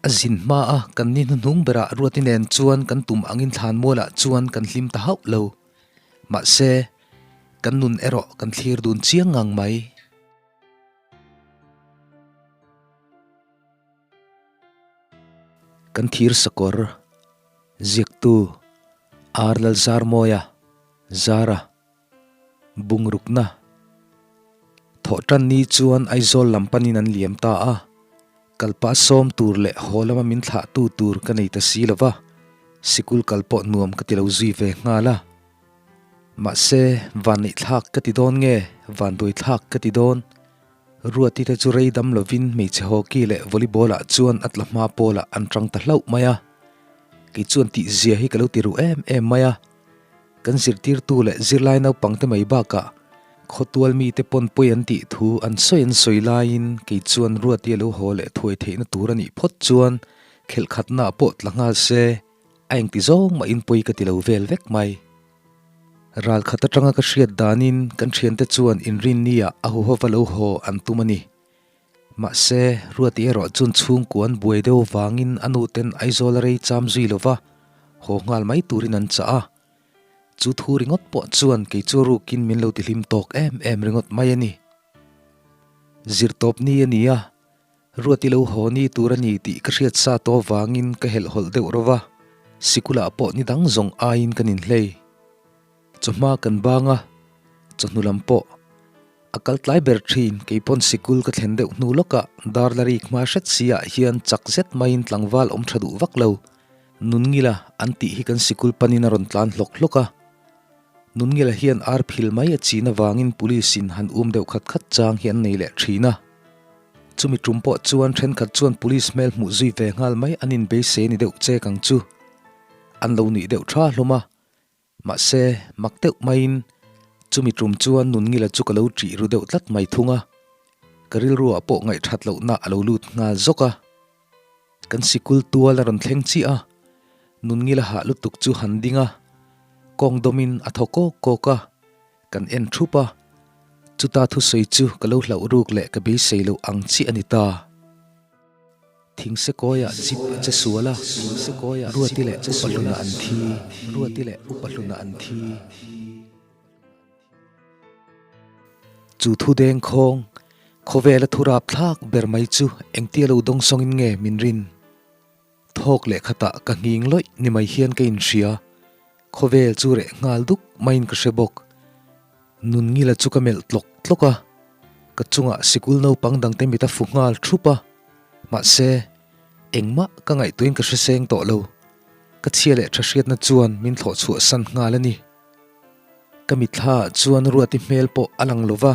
A zin hma a kan ni hnuhnung berah Ruati nen chuan kan tum angin thlanmualah chuan kan hlim ta hauh lo. Mahse, kan nun erawh kan thlir dun chiang ngang mai. Kan thir sakawr ziaktu R Lalzarmawia Zara bungrukna thawhtan ni chuan Aizawl lam panin an liam ta a, kalpah sawm tur leh haw lama min thlahtu tur ka nei ta si lo va, sikul kal pawh nuam ka ti lo zui ve nghal a. Mahse, vanneihthlak ka ti dawn nge vanduaithlak ka ti dawn? Ruati te chu rei dam lovin hmeichhe hockey leh volleyball ah chuan a tla hma pawlah an tang ta hlauh mai a. Kei chuan tih zia hi ka lo ti ru em em mai a. Kan zirtirtu leh zirlai naupang te mai bakah khawtual mite pawn pawi an tih thu an sawi an sawi laiin kei chuan Ruati a lo haw leh thuai theihna tur a nih phawt chuan khelh khatna ah pawh tla nghal se a engti zawng mahin pawi ka ti lo vel vek mai. Ral khat atanga ka hriat danin kan thiante chuan inrinni-ah a huhova lo haw an tum a ni. Mahse, Ruati erawh chuan chhungkua an buai deuh vangin a nuten Aizawl a rei cham zui lova haw nghal mai turin an chah a. Chu thu ringawt pawh chuan kei chu rukin min lo tihlim tawk em em ringawt mai a ni. Zirtawpni a ni a, Ruati lo haw ni tur a ni tih ka hriat sa tawh vangin ka helh hawlh deuh ro va, sikulah pawh ni dang zawng aiin ka ninhlei. Chawhma kan bang a, chawhnu lam pawh a kal tlai ber thin, kei pawn sikul ka thlen deuh hnu lawkah dar la rik hma hret si ah hian chak zet maiin tlangval awm tha duh vak lo, Nunngila an tih hi kan sikul panin a rawn tlan hlawk hlawk a. Nunngila hian ar phil mai a chin avangin police in han um deuh khat khat chang hi an nei leh thin a. Chumi tum pawh chuan thenkhat chuan police hmel hmuh zui ve nghal mai an inbeisei ni deuh chek ang chu. An lo nuih deuh tha hlawm a. Mahse, mak deuh maiin chumi tum chuan Nunngila chu ka lo ṭih ru deuh tlat mai thung a. Ka rilruah pawh ngaihthat lohna a lo lut nghal zawk a. Kan sikul tual a rawn thleng chiah a, Nunngila hah lutuk chu han ding a, kawng dawmin a thaw kawk kawk a, kan en thup a, chuta thusawi chu ka lo hlauh ruk leh ka beisei loh ang chiah a ni ta. Thingse kawiah zip a che sual a, Ruati leh Upa Hluna an thi, Ruati leh Upa Hluna an thi. Chu thu deng khawng, khawvela thu rap thlak ber mai chu engtia lo dawng sawngin nge min rin? Thawk leh khatah ka nghing lawih ni mai hian ka inhria, khawvel chu reh nghal duk maiin ka hre bawk. Nunngila chu ka melh tlawk tlawk a, ka chungah sikul naupang dangte mit a fu nghal thup a, mahse, engmah ka ngaihtuahin ka hre seng tawh lo. Ka chhia leh tha hriatna chuan min thlawh chhuah san nghal a ni. Ka mitthla ah chuan Ruati hmel pawh a lang lo va,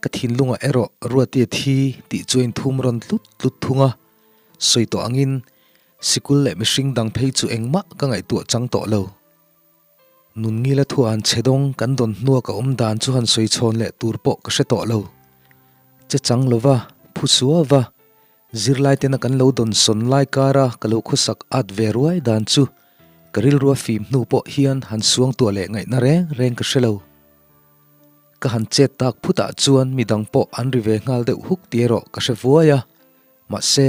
ka thinlungah erawh Ruati a thi tih chu a inthum rawn tlut tlut thung a. Sawi tawh angin sikul leh mihring dang phei chu engmah ka ngaihtuah chang tawh lo. Nunngila thu an chhe dawng kan dawn hnua ka awm dan chu han sawi chhawn leh tur pawh ka hre tawh lo. Che chang lo va, phu sua va, zirlai tena kan lo dawn sawn lai kara ka lo khawsak at ve ruai dan chu Ka rilrua fim hnu pawh hian han suangtuah leh ngaihna reng reng ka hre lo. Ka han chet tak phutah chuan midang pawh an ri ve nghal deuh huk tih erawh ka hre vuai a, mahse,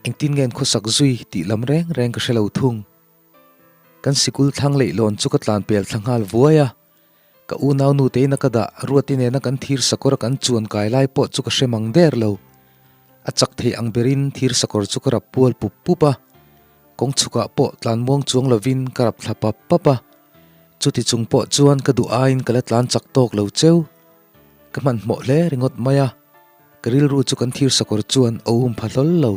engtin nge an khawsak zui tih lam reng reng ka hre lo thung. Kan sikul thlang leihlawn chu ka tlan pel thla nghal vuai a, ka unau nu tein a ka dah Ruati nena kan thir sakawr a kan chuan kai lai pawh chu ka hre mang der lo. A chak thei ang berin thir sakawr chu ka rap pual pup pup a. Kawng chhukah pawh tlan muang chuang lovin ka rap thla pap pap a, chuti chung pawh chuan ka duh aiin ka la tlan chak tawk lo cheu. Ka hmanhmawh hle ringawt mai a, ka rilru chu kan thir sakawr chuan a um pha hlawl lo.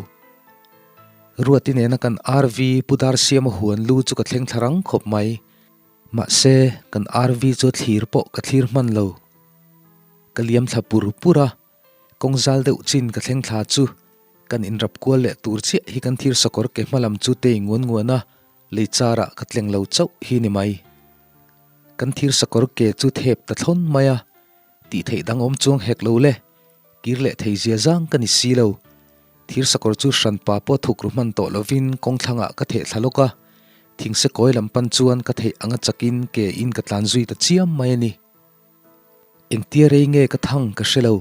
Ruati nena kan RV Pu Darsiama huan lu chu ka thleng thla rang khawp mai. Mahse, kan RV chu a thlir pawh ka thlir hman lo. Ka liam thla pur pur a, kawng zal deuh chin ka thleng thla chu Kan inrap kual leh tur chiah hi kan thir sakawr ke hma lam chu tei nguan nguan a, lei charah ka tleng lo chauh hi ni mai. Kan thir sakawr ke chu thep ta thlawn mai a, tih theih dang awm chuang hek lo le, kir leh thei zia zang ka ni si lo. Thir sakawr chu hranpa pawh thuk ru hman tawh lovin kawng thlangah ka theh thla lawk a, thingse kawi lam pan chuan ka theih anga chakin ke in ka tlan zui ta chiam mai a ni. Engtia rei nge ka thang ka hre lo.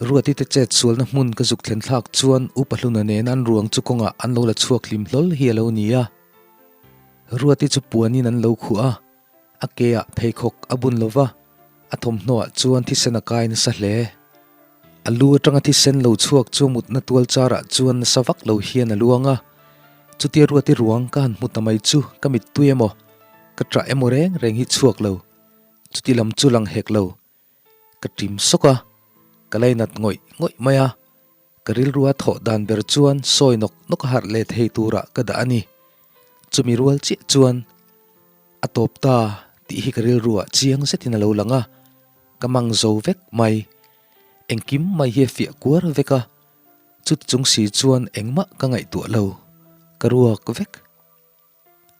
Ruati te chet sualna hmun ka zuk thlen thlak chuan Upa Hluna nena an ruang chu kawngah an lo la chhuak hlim hlawl hi a lo ni a. Ruati chu puanin an lo khuh a, a ke ah pheikhawk a bun lo va, a thawmhnaw ah chuan thisen a kai nasa hle. A lu atanga thisen lo chhuak chu mutna tual char ah chuan nasa vak lo hian a luang a. Chutia Ruati ruang ka han hmu ta mai chu ka mittui emaw, ka ṭah emaw reng reng hi chhuak lo. Chuti lam chu lang hek lo. Ka ṭim sawk a, ka lainat ngawih ngawih mai a, ka rilrua thawh dan ber chuan sawi nawk nawk a harh leh thei turah ka dah a ni. Chumi rual chiah chuan a tawp ta tih hi ka rilruah chiang zetin a lo lang a, ka mang zo vek mai. Engkim mai hi a fiah kuar vek a, chuti chung si chuan engmah ka ngaihtuah lo, ka ruak vek.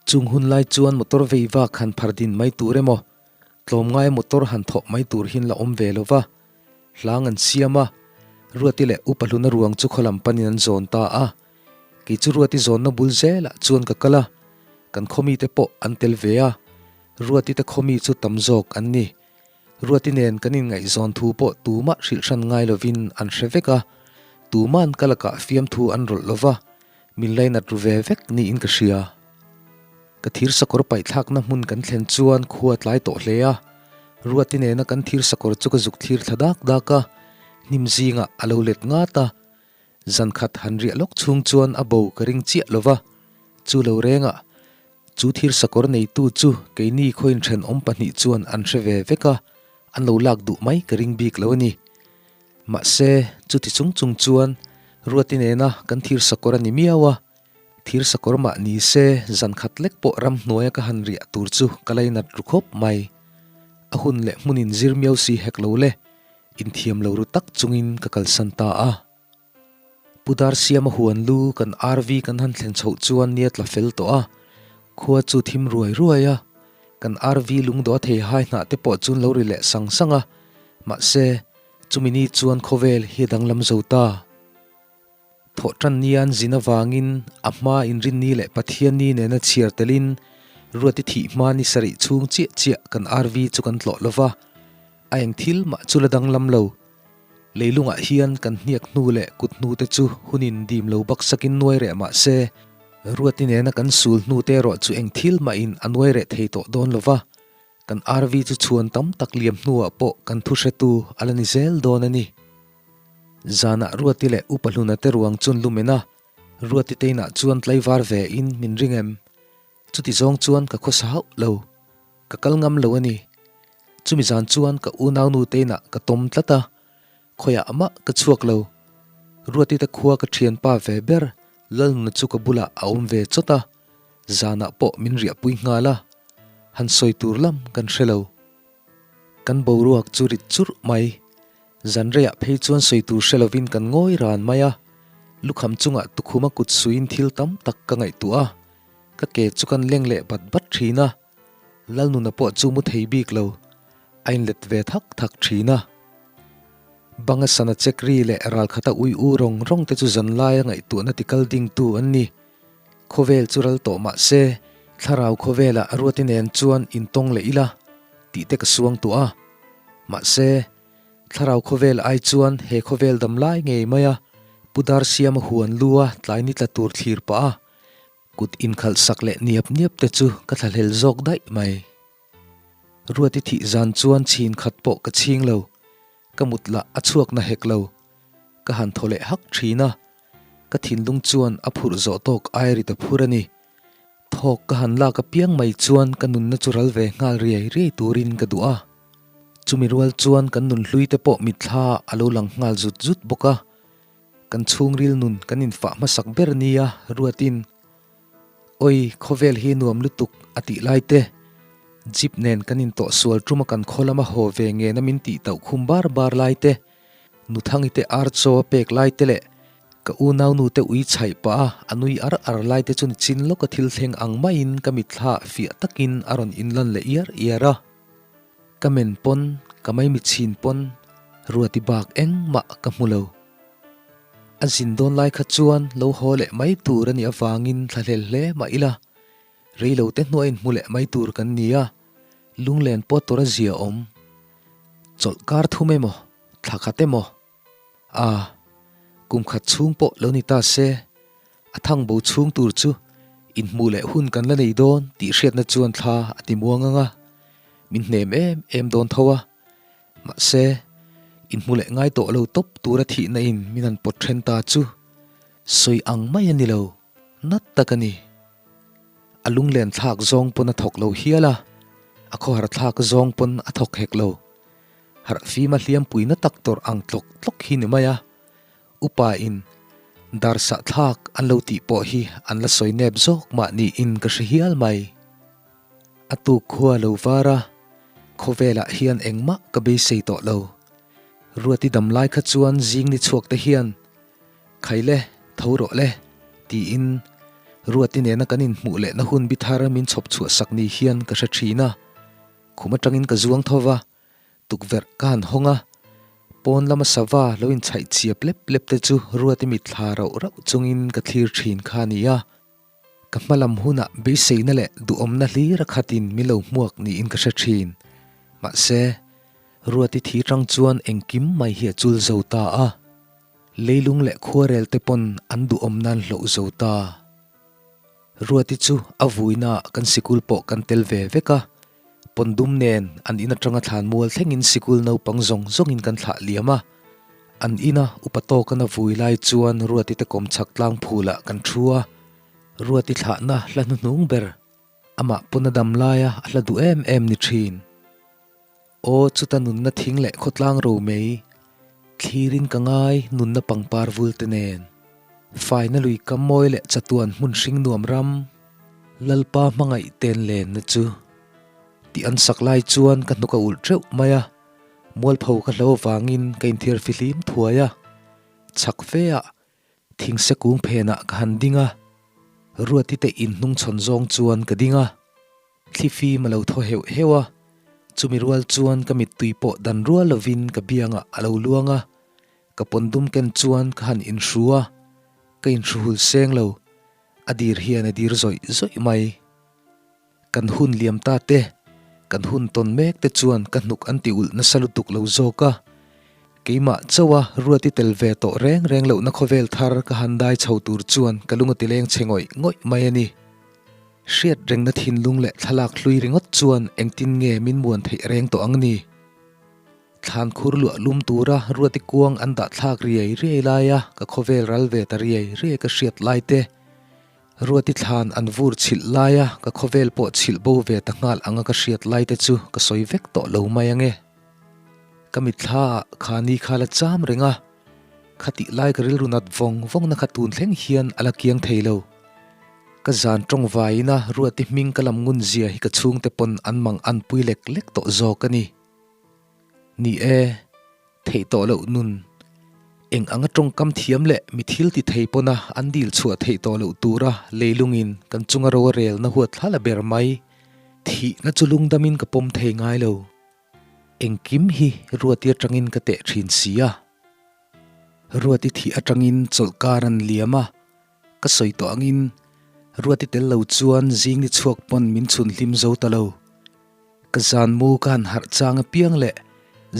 Chung hun lai chuan motor vei vak han phar din mai tur emaw, tlawmngaia motor han thawh mai tur hian la awm ve lo va. Hlang an siam a, Ruati leh Upa Hluna ruang chu khaw lam panin an zawn ta a. Kei chu Ruati zawnna bul zelah chuan ka kal a, kan khawmite pawh an tel ve a, Ruati te khawmi chu tam zawk an ni. Ruati nen kan inngaihzawn thu pawh tumah hrilh hran ngai lovin an hre vek a, tuma'n ka lakah fiamthu an rawlh lo va, min lainat ru ve vek niin ka hria. Ka thir sakawr paihthlakna hmun kan thlen chuan khua tlai tawh hle a, Ruati nena kan thir sakawr chu ka zuk thlir thla dak dak a, hnim zingah a lo let ngat a, zan khat han riah lawk chhung chuan a bo ka ring chiah lo va, chu lo rengah Chu thir sakawr neitu chu keini khawiin thenawm pahnih chuan an hre ve vek a, an lo lak duh mai ka ring bik lo a ni. Mahse, chuti chung chung chuan Ruati nena kan thir sakawr a ni miau a, thir sakawr mah ni se zan khat lek pawh ramhnuaia ka han riah tur chu ka lainat ru khawp mai. A hun leh hmunin zir miau si hek lo le, inthiam lo ru tak chungin ka kalsan ta a. Pu Darsiama huan lu kan RV kan han thlen chhoh chuan nia tla fel tawh a, khua chu thim ruai ruai a, kan RV lungdawh a thei hai hnah te pawh chuan lo ri leh sang sang a, mahse, chumi ni chuan khawvel hi a danglam zo ta. Thawhtan nia an zin avangin a hma Inrinni leh Pathianni nena chhiar telin Ruati thih hma ni sarih chhung chiah chiah kan RV chu kan tlawh lova, a eng thil mah chu la danglam lo. Leilungah hian kan hniak hnu leh kut hnu te chu hunin dim lo baksakin nuai reh mah se, Ruati nena kan sul hnu te erawh chu eng thil mahin a nuai reh thei tawh dawn lo va, kan RV chu chhuan tam tak liam hnuah pawh kan thu hretu a la ni zel dawn a ni. Zanah Ruati leh Upa Hluna te ruang chun lumen a, Ruati te inah chuan tlaivar ve in min ring em? Chuti zawng chuan ka khawsa hauh lo. Ka kal ngam lo a ni. Chumi zan chuan ka unaunu te inah ka tawm tlat a, khawiah mah ka chhuak lo. Ruati te khua ka thianpa ve ber Lalnuna chu ka bulah a awm ve chawt a, zanah pawh min riahpui nghal a, han sawi tur lam kan hre lo. Kan boruak chu rit churh mai. Zan reiah phei chuan sawi tur hre lovin kan ngawi ran mai a, lukham chungah tukhuma kut suiin thil tam tak ka ngaihtuah a, ka ke chu kan leng leh bat bat thin a. Lalnuna pawh chu mu thei bik lo, a inlet ve thak thak thin a. Banga sana chek ri leh ralkhata ui u rawng rawng te chu zanlaia ngaihtuahna tikal dingtu an ni. Khawvel chu ral tawh mah se, thlarau khawvelah Ruati nen chuan intawng leh ila tih te ka suang tuah a. Mahse, thlarau khawvel ai chuan he khawvel dam lai ngei mai a, Pu Darsiama huan lu a tlai ni tla tur thlir pah a, Kut inkhalh sak leh niap niap te chu ka thlahlel zawk daih mai. Ruati thih zan chuan chhin khat pawh ka chhing lo, ka mut lah a chhuak na hek lo. Ka han thaw leh hak thin a, ka thinlung chuan a phurh zawh tawk ai ri ta phur a ni. Thawk ka han lak apiang mai chuan ka nunna chu ral ve nghal riai riai turin ka duh a. Chumi rual chuan kan nunhlui te pawh mitthla a lo lang nghal zut zut bawk a. Kan chhungril nun kan infah hmasak ber nia ruatin, Awi, khawvel hi nuam lutuk a tih lai te, Jeep nen kan intawh sual ṭuma kan khaw lama haw ve ngena min tih tauh khum bar bar lai te, Nuthangi te ar chaw a pek lai te leh ka unaunu te ui chhaih pah a a nui ar ar lai te chu nichin lawka thil thleng ang maiin ka mitthla fiah takin a rawn inlan leh iar iar a. Ka men pawn, ka maimichhin pawn Ruati bak engmah ka hmu lo. A zin dawn lai kha chuan lo haw leh mai tur a nih avangin thlahlel hle mah ila, reilo te hnuai inhmu leh mai tur kan ni a, lunglen pawh tur a zia awm. Chawlh kar thum emaw, thla khat emaw. A, kum khat chhung pawh lo ni ta se, a thang bo chhung tur chu inhmuh leh hun kan la nei dawn tih hriatna chuan thla a ti muang ang a, min hnem em em dawn tho a. Mahse, inhmu leh ngai tawh lo tawp tura thihna in min han pawt then ta chu sawi ang mai a ni lo, nat tak a ni. A lunglen thlak zawng pawn a thawk lo hial a, a khawhar thlak zawng pawn a thawk hek lo. Harh fima hliampuina tak tawrh ang tlawk tlawk hi ni mai a, upa in dar sah thlak an lo tih pawh hi an la sawi nep zawk mah niin ka hre hial mai. A tuk khua lo var a, khawvelah hian engmah ka beisei tawh lo. Ruati dam lai kha chuan zing ni chhuak te hian, Khaile, tho rawh le, tiin Ruati nena kan inhmuh lehna hun bi thar min chhawp chhuah sak ni hian ka hre thin a. Khum atangin ka zuang tho va, tukverh ka han hawng a, pawn lama sava lo inchhaih chiap lep lep te chu Ruati mitthla rauh rauh chungin ka thlir thin kha a ni a. Ka hma lam hunah beiseina leh duhawmna hlir a khatin min lo hmuak niin ka hre thin. Mahse, Ruati thi tang chuan engkim mai hi a chul zo ta a. Leilung leh khuarel te pawn an duhawm nan hloh zo ta. Ruati chu a vuinaah kan sikul pawh kan tel ve vek a, Pawndum nen an in atanga thlan mual thlengin sikul naupang zawng zawngin kan thlah liam a. An ina upa tawkana vui lai chuan Ruati te kawm chhak tlang phulah kan thu a, Ruati thlahna hla hnuhnung ber, amah pawn a dam laia a hla duh em em ni thin. Aw chuta nunna thing leh khawtlang ro mai, thlirin ka ngai nunna pangpar vul te nen. Faina lui kam mawi leh chatuan hmun hring nuam ram, Lalpa hmangaih ten lenna chu. Tih an sak lai chuan ka hnuk a ulh teuh mai a, mualpho ka hlo avangin ka inthiar fihlim thuai a, chhak fe ah thingse kung phenah ka han ding a, Ruati te inhnungchhawn zawng chuan ka ding a. Thlifim a lo thaw heuh heuh a, chumi rual chuan ka mittui pawh dan rual lovin ka biangah a lo luang a, ka pawn dum ken chuan ka han inhru a, ka inhru hul seng lo, a dir hian a dir zawih zawih mai. Kan hun liam ta te, kan hun tawn mek te chuan ka hnuk an ti ulh nasa lutuk lo zawk a, keimah chauha ruati tel ve tawh reng reng lohna khawvel thar ka han dai chho tur chuan ka lung a ti leng chhe ngawih ngawih mai a ni. Hriat rengna thinlung leh thlalak hlui ringawt chuan engtin nge min muan theih reng tawh ang ni? Thlan khur luah lum tura ruati kuang an dah thlak riai riai laia ka khawvel ral ve ta riai riai ka hriat lai te, ruati thlan an vur chhilh laia ka khawvel pawh chhilh bo ve ta nghal anga ka hriat lai te chu ka sawi vek tawh lo mai ange. Ka mitthla ah kha ni kha la cham reng a. Khatih lai ka rilru nat vawng vawng na kha tun thleng hian a la kiang thei lo. Ka zan tawng vaiin a Ruati hming ka lam ngun zia hi ka chhungte pawn an mang an pui lek lek tawh zawk a ni. Ni e, theih tawh loh nun. Eng anga tawngkam thiam leh mi thil ti thei pawna an dil chhuah theih tawh loh tura leilungin kan chunga ro a relna huat thla la ber mai. Thihna chu lungdamin ka pawm thei ngai lo. Engkim hi Ruati atangin ka teh thin si a. Ruati thih atangin chawlhkar an liam a, ka sawi tawh angin Ruati tel lo chuan zing ni chhuak pawn min chhun hlim zo ta lo. Ka zan mu ka han harh chang apiang leh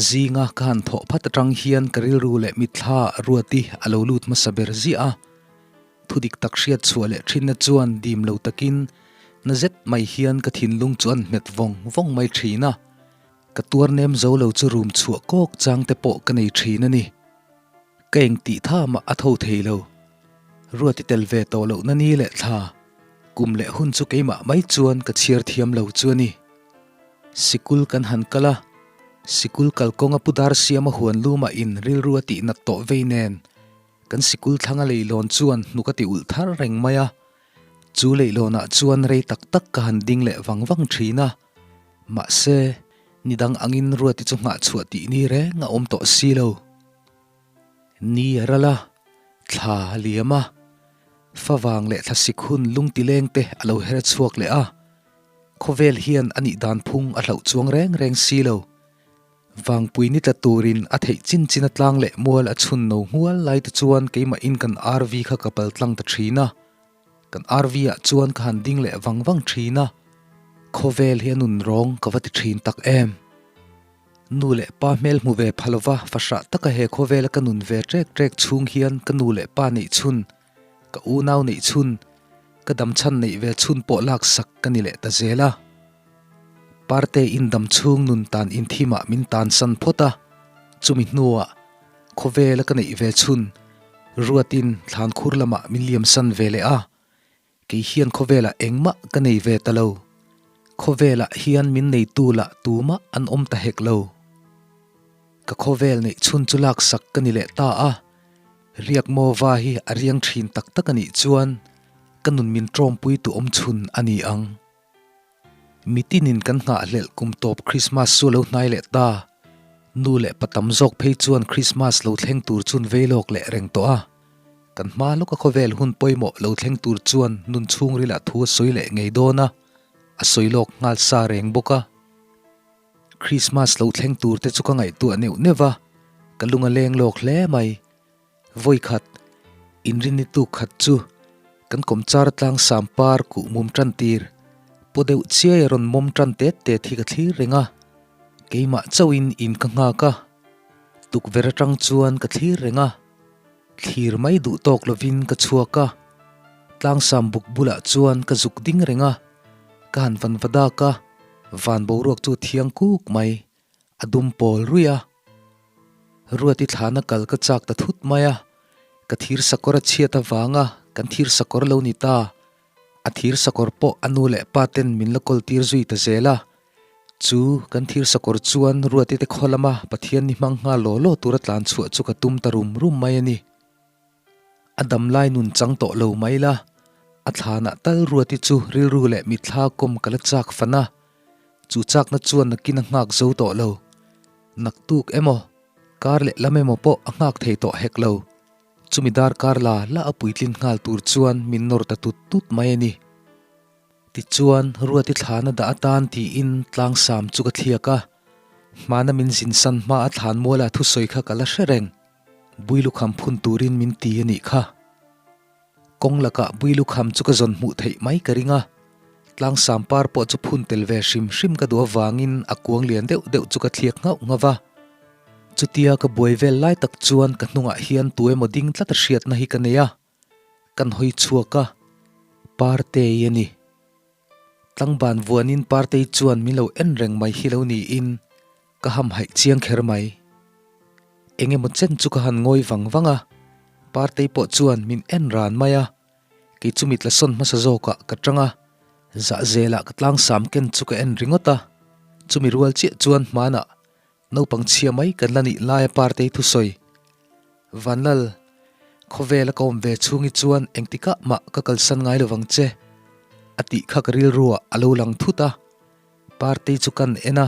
zinga ka han thawh phat atang hian ka rilru leh mitthla Ruati a lo lut hmasa ber ziah a. Thu dik tak hriat chhuah leh thinna chuan dim lo takin na zet mai hian ka thinlung chu an hmet vawng vawng mai thin a, ka tuar nem zo lo chu rum chhuah kawk chang te pawh ka nei thin a ni. Ka eng tih tha mah a tho thei lo. Ruati tel ve tawh lohna ni leh thla, kum leh hun chu keimah mai chuan ka chhiar thiam lo chu a ni. Sikul kan han kal a, sikul kalkawnga pu dar siama huan lumah in rilru a tih nat tawh vei nen, Kan sikul thlanga leihlawn chuan hnuk a ti ulh thar reng mai a, chu leihlawnah chuan rei tak tak ka han ding leh vang vang thin a. Mahse, ni dang angin Ruati chu nghah chhuah tih ni reng a awm tawh si lo. Ni a ral a, thla a liam a, favang leh thlasik hun lungtileng te a lo her chhuak leh a, khawvel hian a nih dan phung a hlauh chuang reng reng si lo. Vangpui ni tla turin a theih chin chin a tlang leh mual a chhun no nghual lai te chuan keimahin kan RV kha ka pal tlang ta thin a. Kan RV ah chuan ka han ding leh vang vang thin a. Khawvel hi a nun rawng ka va ti thin tak em. Nu leh pa hmel hmu ve pha lova fahrah taka he khawvela ka nun ve ṭek ṭek chhung hian ka nu leh pa neih chhun, ka unau neih chhun, ka damchhan neih ve chhun pawh laksak ka ni leh ta zel a. Parte in dam chhung nun tan inthimah min tansan phawt a, chumi hnuah khawvela ka neih ve chhun Ruatin thlankhur lamah min liamsan ve leh a, Kei hian khawvelah engmah ka nei ve ta lo. Khawvelah hian min neitu lah tumah an awm ta hek lo. Ka khawvel neih chhun chu laksak ka ni leh ta a, Riakmaw-va hi a riang thin tak tak a nih chuan ka nun min tawmpui tu awm chhun a ni ang. Mitinin kan nghahhlelh kum tawp Krismas chu a lo hnai leh ta. Nu leh pa tam zawk phei chuan Krismas lo thleng tur chun vei lawk leh reng tawh a. Kan hma lawka khawvel hun pawimawh lo thleng tur chuan nun chhungrilah thu a sawi leh ngei dawn a, a sawi lawk nghal sa reng bawk a. Krismas lo thleng tur te chu ka ngaihtuah neuh neuh va, ka lung a leng lawk hle mai. Vawikhat, inrinni tuk khat chu kan kawmchar tlang sampar kuh mum tan tir, paw deuh chiai a rawn mawm tan tet tet hi ka thlir reng a, keimah chauhin in ka nghak a, tukverh atang chuan ka thlir reng a, thlir mai duh tawk lovin ka chhuak a, tlangsam buk bulah chuan ka zuk ding reng a, ka han van va dak a, van boruak chu thiang kuk mai, a dum pawl ruih a. Ruati thlana kal ka chak ta thut mai a, ka thir sakawr a chhiat avanga kan thir sakawr lo ni ta. A thir sakawr pawh a nu leh pa ten min la kawl tir zui ta zel a, chu kan thir sakawr chuan Ruati te khaw lama Pathian ni hmang nghal law law tura tlan chhuah chu ka tum ta rum rum mai a ni. A damlai nun chang tawh lo mai la, a thlanah tal Ruati chu rilru leh mitthla kawm ka la chak fan a, chu chakna chuan nakin a nghak zo tawh lo. Naktuk emaw, kar leh lam emaw pawh a nghak thei tawh hek lo. Chumi darkar la la a puitlin nghal tur chuan min nawr ta tut tut mai a ni. Tichuan, Ruati thlana dah atan tiin tlangsam chu ka thliak a, hmana min zinsan hma a thlan muala thusawi kha ka la hre reng. Builukham phun turin min ti a nih kha. Kawng lakah Builukham chu ka zawn hmuh theih mai ka ring a, tlangsam par pawh chu phun tel ve hrim hrim ka duh avangin a kuang lian deuh deuh chu ka thliak nghauh nghauh va. Chutia ka buai vel lai tak chuan ka hnungah hian tu emaw ding tlat a hriatna hi ka nei a, kan hawi chhuak a, Partei a ni. Tlangban vuanin Partei chuan min lo en reng mai hi lo niin Ka hamhaih chiang kher mai. Eng emaw chen chu ka han ngawi vang vang a, Partei pawh chuan min en ran mai a, kei chu mitla sawn hmasa zawkah ka tang a, zahzelah ka tlangsam ken chu ka en ringawt a, chumi rual chiah chuan hmanah naupang chhia mai kan la nih laia Partei thusawi, Vanlal, khawvela ka awm ve chhungi chuan engtikah mah ka kalsan ngai lovang che, a tih kha ka rilruah a lo lang thut a. Party chu kan en a,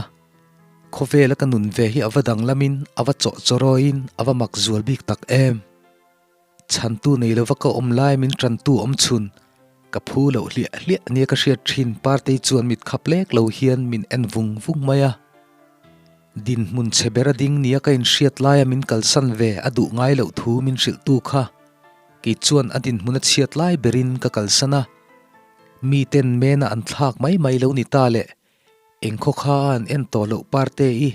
khawvela ka nun ve hi a va danglamin a va chawh chawrawiin a va mak zual bik tak em. Chhantu nei lova ka awm lai min tantu awm chhun, ka phu loh hliah hliah nia ka hriat thin Party chuan mit khap lek lo hian min en vung vung mai a. Dinhmun chhe ber a ding nia ka inhriat laia min kalsan ve a duh ngai loh thu min hrilhtu kha kei chuan a dinhmun a chhiat lai berin ka kalsan a. Miten mena an thlak mai mai lo ni ta le, eng khaw kha a an en tawh loh parte i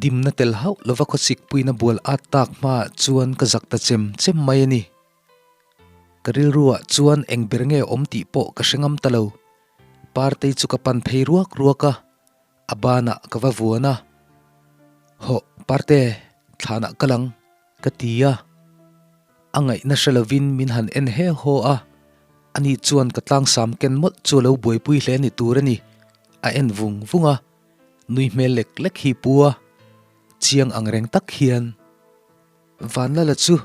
dimna tel hauh lova khawsik puina bual at tak hmaah chuan ka zak ta chem chem mai a ni. Ka rilruah chuan eng ber nge awm tih pawh ka hre ngam ta lo. Partei chu ka pan phei ruak ruak a, a banah ka va vuan a. Hawh Parte, thlanah ka lang. Ka ti a, a ngaihna hre lovin min han en he haw a, ani chuan ka tlangsam ken mawlh chu a lo buaipui hle ni tur a ni, a en vung vung a, nui hmel lek lek hi pu a, chiang ang reng tak hian. Vanlala chu,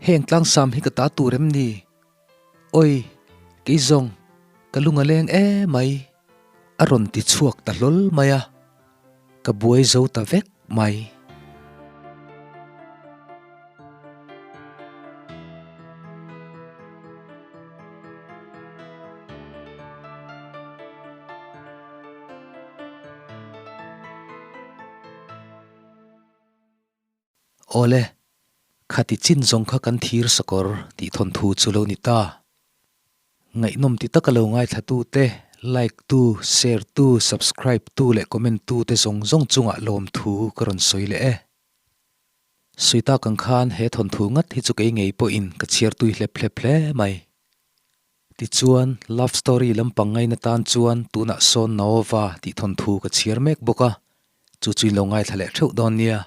Heng tlangsam hi ka ta tur em ni? Awi, kei zawng, ka lung a leng emai, a rawn ti chhuak ta hlawl mai a. Ka buai zo ta vek mai. Awle, khati chin zawng kha kan thir sakawr tih thawnthu chu lo ni ta. Ngaihnawm ti taka lo ngaithlatute, Like tu, share tu, subscribe tu leh comment tu te zawng zawng chungah lawmthu ka rawn sawi leh e. Sawi tak ang khan he thawnthu ngat hi chu kei ngei pawhin ka chhiar tui hlep hlep hle mai. Tichuan, love story lampang ngaina tan chuan tunah sawn Naova tih thawnthu ka chhiar mek bawk a, chu chu in lo ngaithla leh theuh dawn nia.